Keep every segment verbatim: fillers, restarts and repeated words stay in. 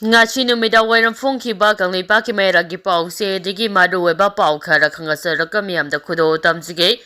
ꯉꯁꯤ ꯅꯨꯃꯤꯗꯥꯡ ꯋꯥꯏꯔꯝ ꯐꯣꯡꯈꯤꯕ ꯀꯪꯂꯩꯄꯥꯛꯀꯤ ꯃꯌꯥꯏꯒꯤ ꯄꯥꯎꯆꯦꯗꯒꯤ ꯃꯔꯨꯑꯣꯏꯕ ꯄꯥꯎ ꯈꯔ ꯈꯪꯍꯟꯖꯔꯒ ꯃꯤꯌꯥꯝꯗ ꯈꯨꯗꯣꯜ ꯇꯝꯖꯒꯦ꯫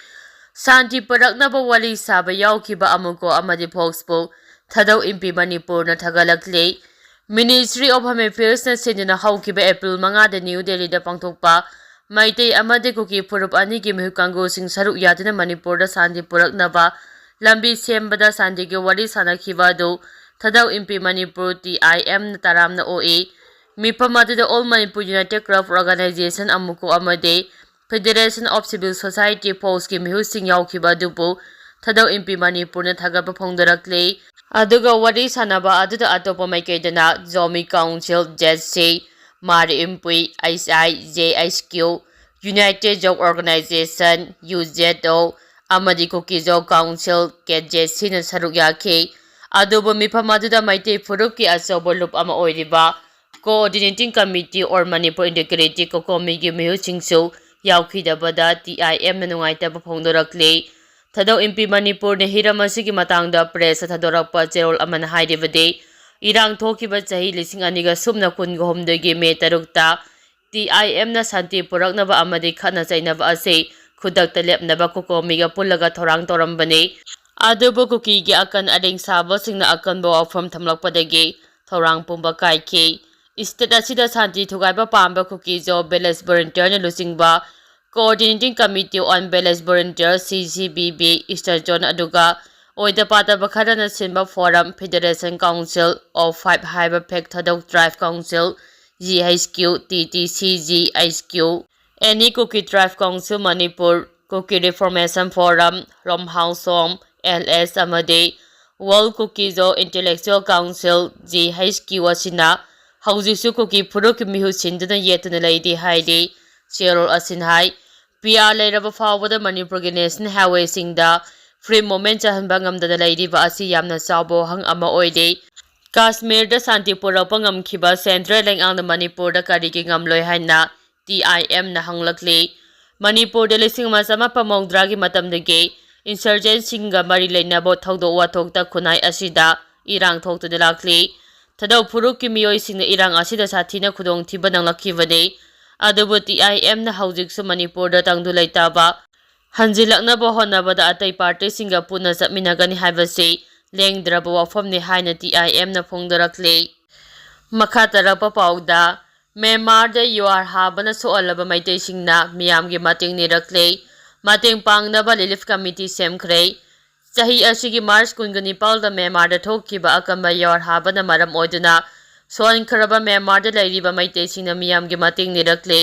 ꯁꯥꯟꯇꯤ ꯄꯨꯔꯛꯅꯕ ꯋꯥꯔꯤ ꯁꯥꯕ ꯌꯥꯎꯈꯤꯕ ꯑꯃꯨꯀꯣ ꯑꯃꯗꯤ ꯐꯣꯛꯁꯄꯨ ꯊꯥꯗꯧ ꯏꯝꯄꯤ ꯃꯅꯤꯄꯨꯔꯅ ꯊꯥꯒꯠꯂꯛꯂꯤ꯫ Ministry of Home Affairsꯅ ꯁꯤꯟꯗꯨꯅ ꯍꯧꯈꯤꯕ ꯑꯦꯄ꯭ꯔꯤꯜ ꯃꯉꯥꯗ ꯅ꯭ꯌꯨ ꯗꯦꯜꯂꯤꯗ ꯄꯥꯡꯊꯣꯛꯄ ꯃꯩꯇꯩ ꯑꯃꯗꯤ ꯀꯨꯀꯤ ꯐꯨꯔꯨꯞ ꯑꯅꯤꯒꯤ ꯃꯤꯍꯨꯠ ꯀꯥꯡꯕꯨꯁꯤꯡ ꯁꯔꯨꯛ ꯌꯥꯗꯨꯅ ꯃꯅꯤꯄꯨꯔꯗ ꯁꯥꯟꯇꯤ ꯄꯨꯔꯛꯅꯕ ꯂꯝꯕꯤ ꯁꯦꯝꯕꯗ ꯁꯥꯟꯇꯤꯒꯤ ꯋꯥꯔꯤ ꯁꯥꯅꯈꯤꯕ ꯑꯗꯨ ꯊꯥꯗꯧ ꯏꯝꯄꯤ ꯃꯅꯤꯄꯨꯔ, ꯇꯤ ꯑꯥꯏ ꯑꯦꯝꯅ ꯇꯔꯥꯝꯅ ꯑꯣꯛꯏ꯫ ꯃꯤꯐꯝ ꯑꯗꯨꯗ All Manipur United Club Organization ꯑꯃꯨꯀꯣ ꯑꯃꯗꯤ Federation of Civil Society ꯐꯣꯛꯁꯀꯤ ꯃꯤꯍꯨꯠꯁꯤꯡ ꯌꯥꯎꯈꯤꯕ ꯑꯗꯨꯕꯨ ꯊꯥꯗꯧ ꯏꯝꯄꯤ ꯃꯅꯤꯄꯨꯔꯅ ꯊꯥꯒꯠꯄ ꯐꯣꯡꯗꯣꯔꯛꯂꯤ꯫ ꯑꯗꯨꯒ ꯋꯥꯔꯤ ꯁꯥꯅꯕ ꯑꯗꯨꯗ ꯑꯇꯣꯞꯄ ꯃꯥꯏꯀꯩꯗꯅ Zomi council, Z C, Mar Inpui, H I, J H Q, United Zog Organization, U Z O, ꯑꯃꯗꯤ ꯀꯨꯀꯤ ꯖꯣ ꯀꯥꯎꯟꯁꯤꯜ, ꯀꯦ ꯖꯦ ꯁꯤꯅ ꯁꯔꯨꯛ ꯌꯥꯈꯤ꯫ ꯑꯗꯨꯕꯨ ꯃꯤꯐꯝ ꯑꯗꯨꯗ ꯃꯩꯇꯩ ꯐꯨꯔꯨꯞꯀꯤ ꯑꯆꯧꯕ ꯂꯨꯞ ꯑꯃ ꯑꯣꯏꯔꯤꯕ Coordinating Committee or Manipur Integrity, ꯀꯣꯀꯣꯃꯤꯒꯤ ꯃꯤꯍꯨꯠꯁꯤꯡꯁꯨ ꯌꯥꯎꯈꯤꯗꯕꯗ ꯇꯤ ꯑꯥꯏ ꯑꯦꯝꯅ ꯅꯨꯡꯉꯥꯏꯇꯕ ꯐꯣꯡꯗꯣꯔꯛꯂꯤ꯫ ꯊꯥꯗꯧ ꯏꯝꯄꯤ ꯃꯅꯤꯄꯨꯔꯅ ꯍꯤꯔꯝ ꯑꯁꯤꯒꯤ ꯃꯇꯥꯡꯗ ꯄ꯭ꯔꯦꯁꯇ ꯊꯥꯗꯣꯔꯛꯄ ꯆꯦꯔꯣꯜ ꯑꯃꯅ ꯍꯥꯏꯔꯤꯕꯗꯤ, ꯏꯔꯥꯡ ꯊꯣꯛꯈꯤꯕ ꯆꯍꯤ ꯂꯤꯁꯤꯡ ꯑꯅꯤꯒ ꯁꯨꯞꯅ ꯀꯨꯟꯒ ꯍꯨꯝꯗꯣꯏꯒꯤ ꯃꯦ ꯇꯔꯨꯛꯇ ꯇꯤ ꯑꯥꯏ ꯑꯦꯝꯅ ꯁꯥꯟꯇꯤ ꯄꯨꯔꯛꯅꯕ ꯑꯃꯗꯤ ꯈꯠꯅ ꯆꯩꯅꯕ ꯑꯁꯤ ꯈꯨꯗꯛꯇ ꯂꯦꯞꯅꯕ ꯀꯣꯀꯣꯃꯤꯒ ꯄꯨꯜꯂꯒ ꯊꯧꯔꯥꯡ ꯇꯧꯔꯝꯕꯅꯤ꯫ ꯑꯗꯨꯕꯨ ꯀꯨꯀꯤꯒꯤ ꯑꯀꯟ ꯑꯔꯤꯡ ꯁꯥꯕꯁꯤꯡꯅ ꯑꯀꯟꯕ ꯋꯥꯐꯝ ꯊꯝꯂꯛꯄꯗꯒꯤ ꯊꯧꯔꯥꯡ ꯄꯨꯝꯕ ꯀꯥꯏꯈꯤ꯫ ꯁ꯭ꯇꯦꯠ ꯑꯁꯤꯗ ꯁꯥꯟꯇꯤ ꯊꯨꯒꯥꯏꯕ ꯄꯥꯝꯕ ꯀꯨꯀꯤ ꯖꯣ ꯚꯤꯂꯦꯖ ꯚꯣꯂꯨꯟꯇꯤꯌꯔꯅ ꯂꯨꯆꯤꯡꯕ Coordinating Committee on Village Volunteers, ꯁꯤ C V V, Eastern Zone, ꯑꯗꯨꯒ ꯑꯣꯏꯗ ꯄꯥꯗꯕ ꯈꯔꯅ ꯁꯤꯟꯕ forum, Federation Council of Five ꯍꯥꯏꯕ ꯐꯦꯛ ꯊꯥꯗꯧ Tribe Council, G H Q, T T C, G H Q, Any Kuki Tribe Council Manipur, Kuki Reformation Forum, Romhao Som, L S, ꯑꯃꯗꯤ World Kuki Zo Intellectual Council, G H Q ꯑꯁꯤꯅ ꯍꯧꯖꯤꯛꯁꯨ ꯀꯨꯀꯤ ꯐꯨꯔꯨꯞꯀꯤ ꯃꯤꯍꯨꯠ ꯁꯤꯟꯗꯨꯅ ꯌꯦꯠꯇꯨꯅ ꯂꯩꯔꯤ ꯍꯥꯏꯔꯤ꯫ ꯆꯦꯔꯣꯜ ꯑꯁꯤꯅ ꯍꯥꯏ, ꯄꯤ ꯑꯥꯔ ꯂꯩꯔꯕ ꯐꯥꯎꯕꯗ ꯃꯅꯤꯄꯨꯔꯒꯤ ꯅꯦꯁꯅꯦꯜ ꯍꯥꯏꯋꯦꯁꯤꯡꯗ free movement ꯆꯠꯍꯟꯕ ꯉꯝꯗꯅ ꯂꯩꯔꯤꯕ ꯑꯁꯤ ꯌꯥꯝꯅ ꯆꯥꯎꯕ ꯋꯥꯍꯪ ꯑꯃ ꯑꯣꯏꯔꯤ꯫ ꯀꯥꯁꯃꯤꯔꯗ ꯁꯥꯟꯇꯤ ꯄꯨꯔꯛꯄ ꯉꯝꯈꯤꯕ ꯁꯦꯟꯇ꯭ꯔꯦꯜ ꯂꯩꯉꯥꯛꯅ ꯃꯅꯤꯄꯨꯔꯗ ꯀꯔꯤꯒꯤ ꯉꯝꯂꯣꯏ ꯍꯥꯏꯅ ꯇꯤ ꯑꯥꯏ ꯑꯦꯝꯅ ꯍꯪꯂꯛꯂꯤ꯫ ꯃꯅꯤꯄꯨꯔꯗ ꯂꯤꯁꯤꯡ ꯑꯃ ꯆꯃꯥꯄꯟ ꯃꯧꯗ꯭ꯔꯥꯒꯤ ꯃꯇꯝꯗꯒꯤ insurgentꯁꯤꯡꯒ ꯃꯔꯤ ꯂꯩꯅꯕ ꯊꯧꯗꯣꯛ ꯋꯥꯊꯣꯛꯇ ꯈꯨꯟꯅꯥꯏ ꯑꯁꯤꯗ ꯏꯔꯥꯡ ꯊꯣꯛꯇꯨꯅ ꯂꯥꯛꯂꯤ꯫ ꯊꯥꯗꯧ ꯐꯨꯔꯨꯞꯀꯤ ꯃꯤꯑꯣꯏꯁꯤꯡꯅ ꯏꯔꯥꯡ ꯑꯁꯤꯗ ꯁꯥꯊꯤꯅ ꯈꯨꯗꯣꯡꯊꯤꯕ ꯅꯪꯂꯛꯈꯤꯕꯅꯤ꯫ ꯑꯗꯨꯕꯨ T I M ꯅ ꯍꯧꯖꯤꯛꯁꯨ ꯃꯅꯤꯄꯨꯔꯗ ꯇꯪꯗꯨ ꯂꯩꯇꯥꯕ ꯍꯟꯖꯤꯜꯂꯛꯅꯕ ꯍꯣꯠꯅꯕꯗ ꯑꯇꯩ ꯄꯥꯔꯇꯤꯁꯤꯡꯒ ꯄꯨꯟꯅ ꯆꯠꯃꯤꯟꯅꯒꯅꯤ ꯍꯥꯏꯕꯁꯤ ꯂꯦꯡꯗ꯭ꯔꯕ ꯋꯥꯐꯝꯅꯤ ꯍꯥꯏꯅ T I M ꯅ ꯐꯣꯡꯗꯣꯔꯛꯂꯤ꯫ ꯃꯈꯥ ꯇꯥꯔꯛꯄ ꯄꯥꯎꯗ, ꯃ꯭ꯌꯥꯟꯃꯥꯔꯗ ꯌꯨꯑꯥꯔ ꯍꯥꯕꯅ ꯁꯣꯛꯍꯜꯂꯕ ꯃꯩꯇꯩꯁꯤꯡꯅ ꯃꯤꯌꯥꯝꯒꯤ ꯃꯇꯦꯡ ꯅꯤꯔꯛꯂꯦ꯫ ꯃꯇꯦꯡ ꯄꯥꯡꯅꯕ ꯔꯤꯂꯤꯐ ꯀꯃꯤꯇꯤ ꯁꯦꯝꯈ꯭ꯔꯦ꯫ ꯆꯍꯤ ꯑꯁꯤꯒꯤ ꯃꯥꯔꯆ ꯀꯨꯟꯒ ꯅꯤꯄꯥꯜꯗ ꯃ꯭ꯌꯥꯟꯃꯥꯔꯗ ꯊꯣꯛꯈꯤꯕ ꯑꯀꯟꯕ ꯌꯨꯑꯥꯔ ꯍꯥꯕꯅ ꯃꯔꯝ ꯑꯣꯏꯗꯨꯅ ꯁꯣꯛꯍꯟꯈ꯭ꯔꯕ ꯃ꯭ꯌꯥꯟꯃꯥꯔꯗ ꯂꯩꯔꯤꯕ ꯃꯩꯇꯩꯁꯤꯡꯅ ꯃꯤꯌꯥꯝꯒꯤ ꯃꯇꯦꯡ ꯅꯤꯔꯛꯂꯦ꯫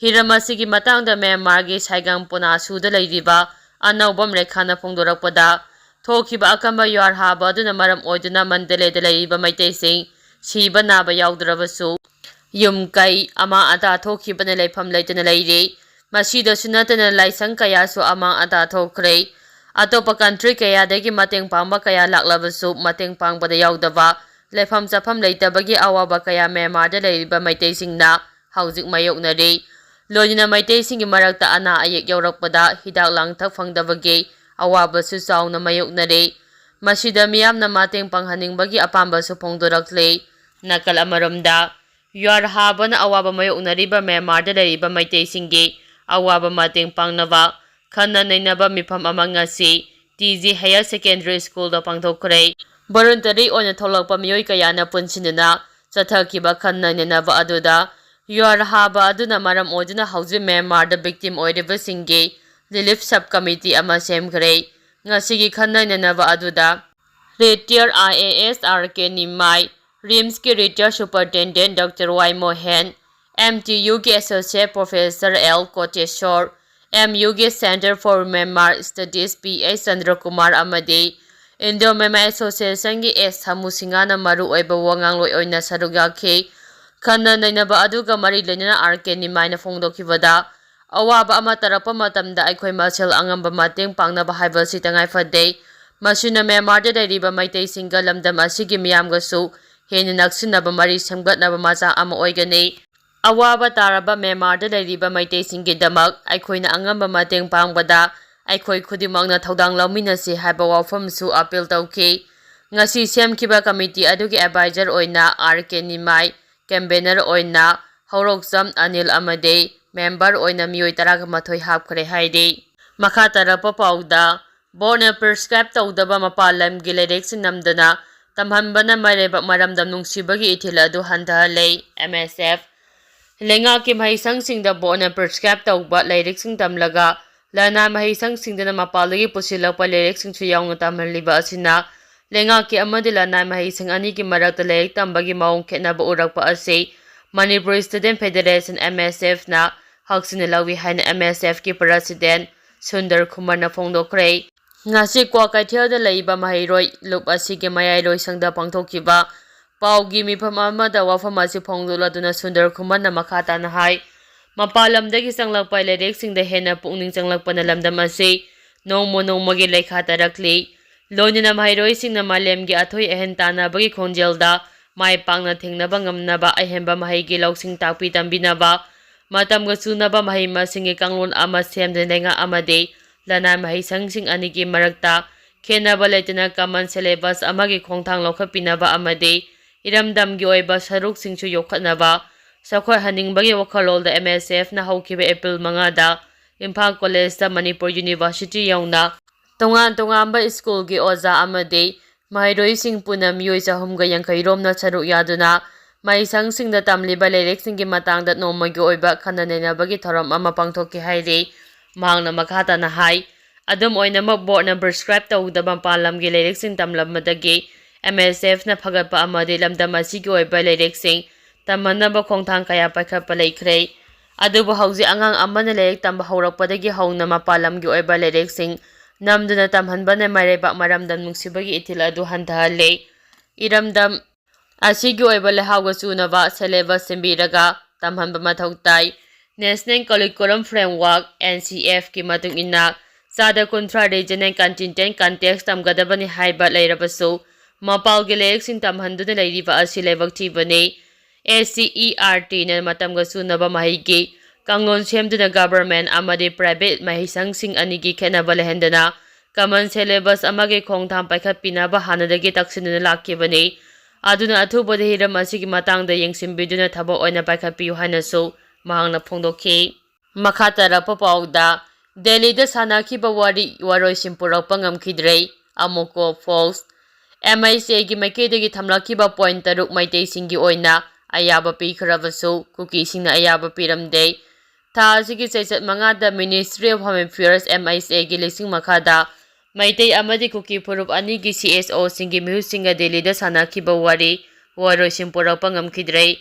ꯍꯤꯔꯝ ꯑꯁꯤꯒꯤ ꯃꯇꯥꯡꯗ ꯃ꯭ꯌꯥꯟꯃꯥꯔꯒꯤ ꯁꯥꯏꯒꯥꯡ ꯄꯣꯅꯥꯁꯨꯗ ꯂꯩꯔꯤꯕ ꯑꯅꯧꯕꯝ ꯔꯦꯈꯥꯅ ꯐꯣꯡꯗꯣꯔꯛꯄꯗ, ꯊꯣꯛꯈꯤꯕ ꯑꯀꯟꯕ ꯌꯨꯑꯥꯔ ꯍꯥꯕ ꯑꯗꯨꯅ ꯃꯔꯝ ꯑꯣꯏꯗꯨꯅ ꯃꯟꯗꯂꯦꯗ ꯂꯩꯔꯤꯕ ꯃꯩꯇꯩꯁꯤꯡ ꯁꯤꯕ ꯅꯥꯕ ꯌꯥꯎꯗ꯭ꯔꯕꯁꯨ, ꯌꯨꯝ ꯀꯩ ꯑꯃꯥꯡ ꯑꯇꯥ ꯊꯣꯛꯈꯤꯕꯅ ꯂꯩꯐꯝ ꯂꯩꯇꯅ ꯂꯩꯔꯦ꯫ ꯃꯁꯤꯗꯁꯨ ꯅꯠꯇꯅ ꯂꯥꯏꯁꯪ ꯀꯌꯥꯁꯨ ꯑꯃꯥꯡ ꯑꯇꯥ ꯊꯣꯛꯈ꯭ꯔꯦ꯫ ꯑꯇꯣꯞꯄ ꯀꯟꯇ꯭ꯔꯤ ꯀꯌꯥꯗꯒꯤ ꯃꯇꯦꯡ ꯄꯥꯡꯕ ꯀꯌꯥ ꯂꯥꯛꯂꯕꯁꯨ, ꯃꯇꯦꯡ ꯄꯥꯡꯕꯗ ꯌꯥꯎꯗꯕ, ꯂꯩꯐꯝ ꯆꯥꯐꯝ ꯂꯩꯇꯕꯒꯤ ꯑꯋꯥꯕ ꯀꯌꯥ ꯃ꯭ꯌꯥꯟꯃꯥꯔꯗ ꯂꯩꯔꯤꯕ ꯃꯩꯇꯩꯁꯤꯡꯅ ꯍꯧꯖꯤꯛ ꯃꯥꯌꯣꯛꯅꯔꯤ꯫ ꯂꯣꯏꯅꯅ ꯃꯩꯇꯩꯁꯤꯡꯒꯤ ꯃꯔꯛꯇ ꯑꯅꯥ ꯑꯌꯦꯛ ꯌꯥꯎꯔꯛꯄꯗ ꯍꯤꯗꯥꯛ ꯂꯥꯡꯊꯛ ꯐꯪꯗꯕꯒꯤ ꯑꯋꯥꯕꯁꯨ ꯆꯥꯎꯅ ꯃꯥꯌꯣꯛꯅꯔꯤ꯫ ꯃꯁꯤꯗ ꯃꯤꯌꯥꯝꯅ ꯃꯇꯦꯡ ꯄꯥꯡꯍꯟꯅꯤꯡꯕꯒꯤ ꯑꯄꯥꯝꯕꯁꯨ ꯐꯣꯡꯗꯣꯔꯛꯂꯤ꯫ ꯅꯥꯀꯜ ꯑꯃꯔꯣꯝꯗ, ꯌꯨꯑꯥꯔ ꯍꯥꯕꯅ ꯑꯋꯥꯕ ꯃꯥꯌꯣꯛꯅꯔꯤꯕ ꯃ꯭ꯌꯥꯟꯃꯥꯔꯗ ꯂꯩꯔꯤꯕ ꯃꯩꯇꯩꯁꯤꯡꯒꯤ ꯑꯋꯥꯕ ꯃꯇꯦꯡ ꯄꯥꯡꯅꯕ ꯈꯟꯅ ꯅꯩꯅꯕ ꯃꯤꯐꯝ ꯑꯃ ꯉꯁꯤ T G Higher Secondary School ꯗ ꯄꯥꯡꯊꯣꯛꯈ꯭ꯔꯦ꯫ ꯚꯣꯂꯨꯟꯇꯔꯤ ꯑꯣꯏꯅ ꯊꯣꯛꯂꯛꯄ ꯃꯤꯑꯣꯏ ꯀꯌꯥꯅ ꯄꯨꯟꯁꯤꯟꯗꯨꯅ ꯆꯠꯊꯈꯤꯕ ꯈꯟꯅ ꯅꯩꯅꯕ ꯑꯗꯨꯗ, ꯌꯨꯑꯥꯔ ꯍꯥꯕ ꯑꯗꯨꯅ ꯃꯔꯝ ꯑꯣꯏꯗꯨꯅ ꯍꯧꯖꯤꯛ ꯃ꯭ꯌꯥꯟꯃꯥꯔꯗ victim ꯑꯣꯏꯔꯤꯕꯁꯤꯡꯒꯤ relief sub committee ꯑꯃ ꯁꯦꯝꯈ꯭ꯔꯦ꯫ ꯉꯁꯤꯒꯤ ꯈꯟꯅ ꯅꯩꯅꯕ ꯑꯗꯨꯗ retired I A S R K Nimai, ꯔꯤꯝꯁꯀꯤ retired superintendent Doctor Y ꯃꯣꯍꯦꯟ, M T U ꯒꯤ associate professor L ꯀꯣꯇꯦꯁꯣꯔ, M U ꯒꯤ Center for Myanmar Studies P H ꯆꯟꯗ꯭ꯔꯀꯨꯃꯥꯔ ꯑꯃꯗꯤ Indo Myanmar Association ꯒꯤ S ꯁꯥꯃꯨ ꯁꯤꯡꯍꯅ ꯃꯔꯨꯑꯣꯏꯕ ꯋꯥ ꯉꯥꯡꯂꯣꯏ ꯑꯣꯏꯅ ꯁꯔꯨꯛ ꯌꯥꯈꯤ꯫ ꯈꯟꯅ ꯅꯩꯅꯕ ꯑꯗꯨꯒ ꯃꯔꯤ ꯂꯩꯅꯅ R K ꯅꯤꯃꯥꯏꯅ ꯐꯣꯡꯗꯣꯛꯈꯤꯕꯗ, ꯑꯋꯥꯕ ꯑꯃ ꯇꯥꯔꯛꯄ ꯃꯇꯝꯗ ꯑꯩꯈꯣꯏ ꯃꯁꯦꯜ ꯑꯉꯝꯕ ꯃꯇꯦꯡ ꯄꯥꯡꯅꯕ ꯍꯥꯏꯕ ꯑꯁꯤ ꯇꯉꯥꯏ ꯐꯗꯦ꯫ ꯃꯁꯤꯅ ꯃ꯭ꯌꯥꯟꯃꯥꯔꯗ ꯂꯩꯔꯤꯕ ꯃꯩꯇꯩꯁꯤꯡꯒ ꯂꯝꯗꯝ ꯑꯁꯤꯒꯤ ꯃꯤꯌꯥꯝꯒꯁꯨ ꯍꯦꯟꯅ ꯅꯛꯁꯤꯟꯅꯕ ꯃꯔꯤ ꯁꯦꯝꯒꯠꯅꯕ ꯃꯆꯥꯛ ꯑꯃ ꯑꯣꯏꯒꯅꯤ꯫ ꯑꯋꯥꯕ ꯇꯥꯔꯕ ꯃ꯭ꯌꯥꯟꯃꯥꯔꯗ ꯂꯩꯔꯤꯕ ꯃꯩꯇꯩꯁꯤꯡꯒꯤꯗꯃꯛ ꯑꯩꯈꯣꯏꯅ ꯑꯉꯝꯕ ꯃꯇꯦꯡ ꯄꯥꯡꯕꯗ ꯑꯩꯈꯣꯏ ꯈꯨꯗꯤꯡꯃꯛꯅ ꯊꯧꯗꯥꯡ ꯂꯧꯃꯤꯟꯅꯁꯤ ꯍꯥꯏꯕ ꯋꯥꯐꯝꯁꯨ appeal ꯇꯧꯈꯤ꯫ ꯉꯁꯤ ꯁꯦꯝꯈꯤꯕ ꯀꯃꯤꯇꯤ ꯑꯗꯨꯒꯤ ꯑꯦꯗꯚꯥꯏꯖꯔ ꯑꯣꯏꯅ ꯑꯥꯔ ꯀꯦ ꯅꯤꯃꯥꯏ, ꯀꯟꯚꯦꯅꯔ ꯑꯣꯏꯅ ꯍꯧꯔꯣꯛꯆꯝ ꯑꯅꯤꯜ ꯑꯃꯗꯤ ꯃꯦꯝꯕꯔ ꯑꯣꯏꯅ ꯃꯤꯑꯣꯏ ꯇꯔꯥꯒ ꯃꯥꯊꯣꯏ ꯍꯥꯞꯈ꯭ꯔꯦ ꯍꯥꯏꯔꯤ꯫ ꯃꯈꯥ ꯇꯥꯔꯛꯄ ꯄꯥꯎꯗ, ꯕꯣꯔꯗꯅ ꯄ꯭ꯔꯤꯁꯀ꯭ꯔꯥꯏꯕ ꯇꯧꯗꯕ ꯃꯄꯥꯟ ꯂꯝꯒꯤ ꯂꯥꯏꯔꯤꯛꯁꯤꯡ ꯅꯝꯗꯅ ꯇꯝꯍꯟꯕꯅ ꯃꯔꯩꯕꯥꯛ ꯃꯔꯝꯗꯝ ꯅꯨꯡꯁꯤꯕꯒꯤ ꯏꯊꯤꯜ ꯑꯗꯨ ꯍꯟꯊꯍꯜꯂꯦ, ꯑꯦꯝ ꯑꯦꯁ ꯑꯦꯐ꯫ ꯂꯩꯉꯥꯛꯀꯤ ꯃꯍꯩꯁꯪꯁꯤꯡꯗ ꯕꯣꯔꯗꯅ ꯄ꯭ꯔꯤꯁꯀ꯭ꯔꯥꯏꯕ ꯇꯧꯕ ꯂꯥꯏꯔꯤꯛꯁꯤꯡ ꯇꯝꯂꯒ ꯂꯅꯥꯏ ꯃꯍꯩꯁꯪꯁꯤꯡꯗꯅ ꯃꯄꯥꯟꯗꯒꯤ ꯄꯨꯁꯤꯜꯂꯛꯄ ꯂꯥꯏꯔꯤꯛꯁꯤꯡꯁꯨ ꯌꯥꯎꯅ ꯇꯝꯍꯜꯂꯤꯕ ꯑꯁꯤꯅ ꯂꯩꯉꯥꯛꯀꯤ ꯑꯃꯗꯤ ꯂꯅꯥꯏ ꯃꯍꯩꯁꯪ ꯑꯅꯤꯒꯤ ꯃꯔꯛꯇ ꯂꯥꯏꯔꯤꯛ ꯇꯝꯕꯒꯤ ꯃꯑꯣꯡ ꯈꯦꯠꯅꯕ ꯎꯔꯛꯄ ꯑꯁꯤ ꯃꯅꯤꯄꯨꯔ ꯁ꯭ꯇꯨꯗꯦꯟꯠ ꯐꯦꯗꯔꯦꯁꯟ, ꯑꯦꯝ ꯑꯦꯁ ꯑꯦꯐꯅ ꯍꯛꯆꯤꯟꯅ ꯂꯧꯏ ꯍꯥꯏꯅ ꯑꯦꯝ ꯑꯦꯁ ꯑꯦꯐꯀꯤ ꯄ꯭ꯔꯁꯤꯗꯦꯟꯠ ꯁꯨꯟꯗꯔ ꯈꯨꯃꯔꯅ ꯐꯣꯡꯗꯣꯛꯈ꯭ꯔꯦ꯫ ꯉꯁꯤ ꯀ꯭ꯋꯥꯀꯩꯊꯦꯜꯗ ꯂꯩꯕ ꯃꯍꯩꯔꯣꯏ ꯂꯨꯞ ꯑꯁꯤꯒꯤ ꯃꯌꯥꯏ ꯂꯣꯏꯁꯪꯗ ꯄꯥꯡꯊꯣꯛꯈꯤꯕ ꯄꯥꯎꯒꯤ ꯃꯤꯐꯝ ꯑꯃꯗ ꯋꯥꯐꯝ ꯑꯁꯤ ꯐꯣꯡꯗꯣꯛꯂꯗꯨꯅ ꯁꯨꯟꯗꯔ ꯈꯨꯃꯔꯅ ꯃꯈꯥ ꯇꯥꯅ ꯍꯥꯏ, ꯃꯄꯥꯟ ꯂꯝꯗꯒꯤ ꯆꯪꯂꯛꯄ ꯂꯥꯏꯔꯤꯛꯁꯤꯡꯗ ꯍꯦꯟꯅ ꯄꯨꯛꯅꯤꯡ ꯆꯪꯂꯛꯄꯅ ꯂꯝꯗꯝ ꯑꯁꯤ ꯅꯣꯡꯃ ꯅꯣꯡꯃꯒꯤ ꯂꯩꯈꯥ ꯇꯥꯔꯛꯂꯤ꯫ ꯂꯣꯏꯅꯅ ꯃꯍꯩꯔꯣꯏꯁꯤꯡꯅ ꯃꯥꯂꯦꯝꯒꯤ ꯑꯊꯣꯏ ꯑꯍꯦꯟ ꯇꯥꯟꯅꯕꯒꯤ ꯈꯣꯡꯖꯦꯜꯗ ꯃꯥꯏ ꯄꯥꯛꯅ ꯊꯦꯡꯅꯕ ꯉꯝꯅꯕ ꯑꯍꯦꯟꯕ ꯃꯍꯩꯒꯤ ꯂꯧꯁꯤꯡ ꯇꯥꯛꯄꯤ ꯇꯝꯕꯤꯅꯕ, ꯃꯇꯝꯒ ꯆꯨꯅꯕ ꯃꯍꯩ ꯃꯁꯤꯡꯒꯤ ꯀꯥꯡꯂꯣꯟ ꯑꯃ ꯁꯦꯝꯗꯨꯅ ꯂꯩꯉꯥꯛ ꯑꯃꯗꯤ ꯂꯅꯥꯏ ꯃꯍꯩꯁꯪꯁꯤꯡ ꯑꯅꯤꯒꯤ ꯃꯔꯛꯇ ꯈꯦꯟꯅꯕ ꯂꯩꯇꯅ ꯀꯃꯟ ꯁꯦꯂꯦꯕꯁ ꯑꯃꯒꯤ ꯈꯣꯡꯊꯥꯡ ꯂꯧꯈꯠꯄꯤꯅꯕ ꯑꯃꯗꯤ ꯏꯔꯝꯗꯝꯒꯤ ꯑꯣꯏꯕ ꯁꯔꯨꯛꯁꯤꯡꯁꯨ ꯌꯣꯛꯈꯠꯅꯕ ꯆꯥꯎꯈꯠꯍꯟꯅꯤꯡꯕꯒꯤ ꯋꯥꯈꯜꯂꯣꯟꯗ ꯑꯦꯝ ꯑꯦꯁ ꯑꯦꯐꯅ ꯍꯧꯈꯤꯕ ꯑꯦꯄ꯭ꯔꯤꯜ ꯃꯉꯥꯗ ꯏꯝꯐꯥꯜ ꯀꯣꯂꯦꯖꯇ ꯃꯅꯤꯄꯨꯔ ꯌꯨꯅꯤꯚꯔꯁꯤꯇꯤ ꯌꯧꯅ ꯇꯣꯉꯥꯟ ꯇꯣꯉꯥꯟꯕ ꯁ꯭ꯀꯨꯜꯒꯤ ꯑꯣꯖꯥ ꯑꯃꯗꯤ ꯃꯍꯩꯔꯣꯏꯁꯤꯡ ꯄꯨꯟꯅ ꯃꯤꯑꯣꯏ ꯆꯍꯨꯝꯒ ꯌꯥꯡꯈꯩ ꯔꯣꯝꯅ ꯁꯔꯨꯛ ꯌꯥꯗꯨꯅ ꯃꯍꯩꯁꯪꯁꯤꯡꯗ ꯇꯝꯂꯤꯕ ꯂꯥꯏꯔꯤꯛꯁꯤꯡꯒꯤ ꯃꯇꯥꯡꯗ ꯅꯣꯡꯃꯒꯤ ꯑꯣꯏꯕ ꯈꯟꯅ ꯅꯩꯅꯕꯒꯤ ꯊꯧꯔꯝ ꯑꯃ ꯄꯥꯡꯊꯣꯛꯈꯤ ꯍꯥꯏꯔꯤ꯫ ꯃꯍꯥꯛꯅ ꯃꯈꯥ ꯇꯥꯅ ꯍꯥꯏ, ꯑꯗꯨꯝ ꯑꯣꯏꯅꯃꯛ ꯕꯣꯔꯗꯅ ꯄ꯭ꯔꯤꯁꯀ꯭ꯔꯥꯏꯕ ꯇꯧꯗꯕ ꯃꯄꯥꯟ ꯂꯝꯒꯤ ꯂꯥꯏꯔꯤꯛꯁꯤꯡ ꯇꯝꯂꯝꯕꯗꯒꯤ ꯑꯦꯝ ꯑꯦꯁ ꯑꯦꯐꯅ ꯐꯒꯠꯄ ꯑꯃꯗꯤ ꯂꯝꯗꯝ ꯑꯁꯤꯒꯤ ꯑꯣꯏꯕ ꯂꯥꯏꯔꯤꯛꯁꯤꯡ ꯇꯝꯍꯟꯅꯕ ꯈꯣꯡꯊꯥꯡ ꯀꯌꯥ ꯄꯥꯏꯈꯠꯄ ꯂꯩꯈ꯭ꯔꯦ꯫ ꯑꯗꯨꯕꯨ ꯍꯧꯖꯤꯛ ꯑꯉꯥꯡ ꯑꯃꯅ ꯂꯥꯏꯔꯤꯛ ꯇꯝꯕ ꯍꯧꯔꯛꯄꯗꯒꯤ ꯍꯧꯅ ꯃꯄꯥꯟ ꯂꯝꯒꯤ ꯑꯣꯏꯕ ꯂꯥꯏꯔꯤꯛꯁꯤꯡ ꯅꯝꯗꯨꯅ ꯇꯝꯍꯟꯕꯅ ꯃꯔꯩꯕꯥꯛ ꯃꯔꯝꯗꯝ ꯅꯨꯡꯁꯤꯕꯒꯤ ꯏꯊꯤꯜ ꯑꯗꯨ ꯍꯟꯊꯍꯜꯂꯦ꯫ ꯏꯔꯝꯗꯝ ꯑꯁꯤꯒꯤ ꯑꯣꯏꯕ ꯂꯩꯍꯥꯎꯒ ꯆꯨꯅꯕ ꯁꯦꯂꯦꯕꯁ ꯁꯦꯝꯕꯤꯔꯒ ꯇꯝꯍꯟꯕ ꯃꯊꯧ ꯇꯥꯏ꯫ National Curriculum Framework, N C ꯑꯦꯐꯀꯤ ꯃꯇꯨꯡ ꯏꯟꯅ ꯆꯥꯗ ꯀꯨꯟꯊ꯭ꯔꯥ regional continent context ꯇꯝꯒꯗꯕꯅꯤ ꯍꯥꯏꯕ ꯂꯩꯔꯕꯁꯨ, ꯃꯄꯥꯜꯒꯤ ꯂꯥꯏꯔꯤꯛꯁꯤꯡ ꯇꯝꯍꯟꯗꯨꯅ ꯂꯩꯔꯤꯕ ꯑꯁꯤ ꯂꯥꯏꯕꯛ ꯊꯤꯕꯅꯤ꯫ ꯑꯦꯁ ꯁꯤ ꯏ ꯑꯥꯔ ꯇꯤꯅ ꯃꯇꯝꯒ ꯆꯨꯅꯕ ꯃꯍꯩꯒꯤ ꯀꯥꯡꯂꯣꯟ ꯁꯦꯝꯗꯨꯅ government ꯑꯃꯗꯤ private ꯃꯍꯩꯁꯪꯁꯤꯡ ꯑꯅꯤꯒꯤ ꯈꯦꯠꯅꯕ ꯂꯩꯍꯟꯗꯅ common syllabus ꯑꯃꯒꯤ ꯈꯣꯡꯊꯥꯡ ꯄꯥꯏꯈꯠꯄꯤꯅꯕ ꯍꯥꯟꯅꯗꯒꯤ ꯇꯛꯁꯤꯟꯗꯨꯅ ꯂꯥꯛꯈꯤꯕꯅꯤ꯫ ꯑꯗꯨꯅ ꯑꯊꯨꯕꯗ ꯍꯤꯔꯝ ꯑꯁꯤꯒꯤ ꯃꯇꯥꯡꯗ ꯌꯦꯡꯁꯤꯟꯕꯤꯗꯨꯅ ꯊꯕꯛ ꯑꯣꯏꯅ ꯄꯥꯏꯈꯠꯄꯤꯌꯨ ꯍꯥꯏꯅꯁꯨ ꯃꯍꯥꯛꯅ ꯐꯣꯡꯗꯣꯛꯈꯤ꯫ ꯃꯈꯥ ꯇꯥꯔꯛꯄ ꯄꯥꯎꯗ, ꯗꯦꯜꯂꯤꯗ ꯁꯥꯟꯅꯈꯤꯕ ꯋꯥꯔꯤ ꯋꯥꯔꯣꯏꯁꯤꯟ ꯄꯨꯔꯛꯄ ꯉꯝꯈꯤꯗ꯭ꯔꯦ, ꯑꯃꯨꯀꯣ ꯐꯣꯜꯁ꯫ ꯑꯦꯝ ꯑꯩꯆ ꯑꯦꯒꯤ ꯃꯥꯏꯀꯩꯗꯒꯤ ꯊꯝꯂꯛꯈꯤꯕ ꯄꯣꯏꯟ ꯇꯔꯨꯛ ꯃꯩꯇꯩꯁꯤꯡꯒꯤ ꯑꯣꯏꯅ ꯑꯌꯥꯕ ꯄꯤꯈ꯭ꯔꯕꯁꯨ ꯀꯨꯀꯤꯁꯤꯡꯅ ꯑꯌꯥꯕ ꯄꯤꯔꯝꯗꯦ꯫ ꯊꯥ ꯑꯁꯤꯒꯤ ꯆꯩꯆꯠ ꯃꯉꯥꯗ Ministry of Home Affairs, M I C A ꯒꯤ ꯂꯤꯁꯤꯡ ꯃꯈꯥꯗ ꯃꯩꯇꯩ ꯑꯃꯗꯤ ꯀꯨꯀꯤ ꯐꯨꯔꯨꯞ ꯑꯅꯤꯒꯤ C S O ꯁꯤꯡꯒꯤ ꯃꯤꯍꯨꯠꯁꯤꯡꯒ ꯗꯦꯜꯂꯤꯗ ꯁꯥꯟꯅꯈꯤꯕ ꯋꯥꯔꯤ ꯋꯥꯔꯣꯏꯁꯤꯟ ꯄꯨꯔꯛꯄ ꯉꯝꯈꯤꯗ꯭ꯔꯦ꯫